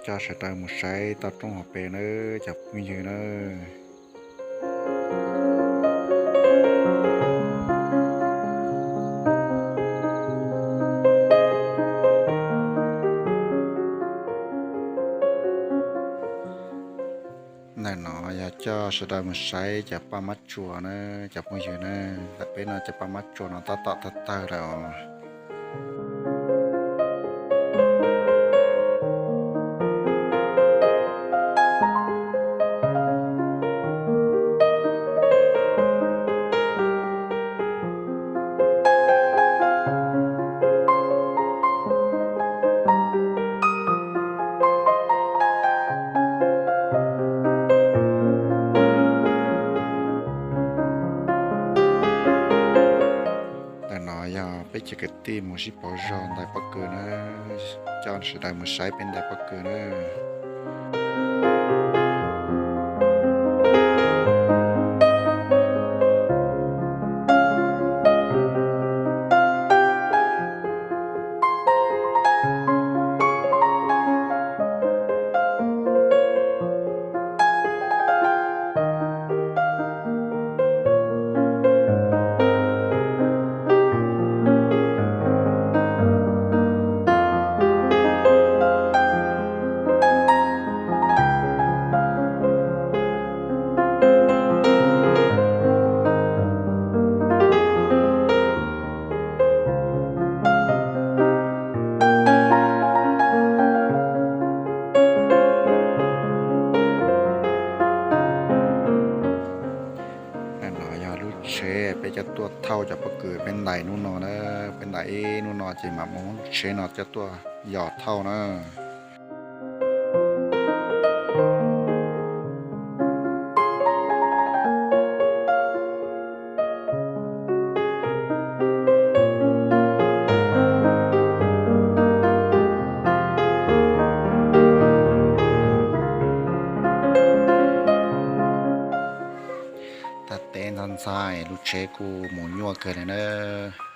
Coj sawv daws mus saib toj roob hauv pes nawb cov phooj ywg nawb. Ntawm no yog coj sawv daws mus saib cov paj mab tsuas na, cov phooj ywg na. Ntawm peb no cov paj mab tsuas no tab tom tawg tawg lawm os. Ntawm no yog peb cov kwv tij mus sib pauv zog ntais pob kws na, coj sawv daws mus saib peb ntais pob kws na. No yog lub tsheb peb coj tuaj thauj cov pob kws peb ntais hnub no na. Peb ntais ib hnub no ces mam muab lub tsheb no coj tuaj yos thauj na. Tag teb ntxhab ntxhab, lub tsheb kuj mus nyuaj kawg li nawb.